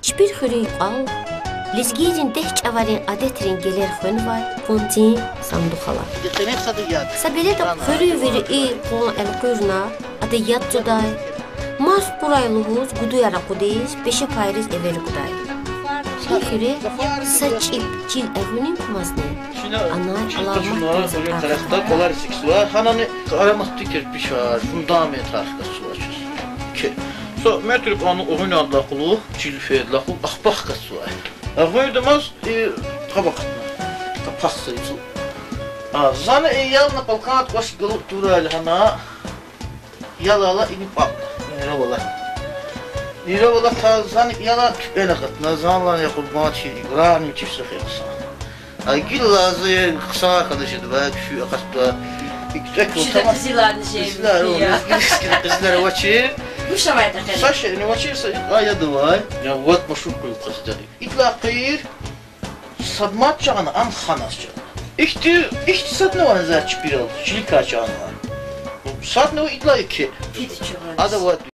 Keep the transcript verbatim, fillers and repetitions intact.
Чпир хуьруьн кьал лезгийрин дегь чӀаварин адетрин гелер хвенвай къванцин сандух ала. Са береда хуьруьн вири и къван элкъуьрна, ада яд цадай. Маст хьурай лугьуз гудуяр акъудиз, пеше пайриз эвер гудай. И хуьре са чӀиб чил эгъуьнин кумазни анай аламатдин къарагъда кӀвалер эцигзава, гьанани араматдин керпичар, фундаментар хкатзавай чаз. Ке. Са метр кьван эгъуьнандилай кьулухъ, чил фейидалай кьулухъ ахпа хкатзавай. Эгъуьндамаз и къаб акъатна. Къапахза ицу. А, зани и ялна палкан квач галу турай лагьана, ялайла ини пӀапӀна, ниравала. Ниравала та зани яла туькӀвена акъатна, занлан я къурбанд хьи, рагъни вичи са хъсан. А гила за хъсан хьана жедавай, куьфуь акъатда. ИкӀ тӀекӀ Чида ватана. Къизиларни жен къизилар, михьи я. Лезги рискина къизилар авачир. Гуш авай тахьана. Са шейни авачир, са икьван яд авай. Я вад машгьур къуьн къвезвайди. Идалай гъейри, сад мад жагъана, ам ханаз жагъана. Ихьтин, ихьтин садни авай за чпирал, чиликай жагъана. Садни ава идалай еке. Фид чугъан. Ада вад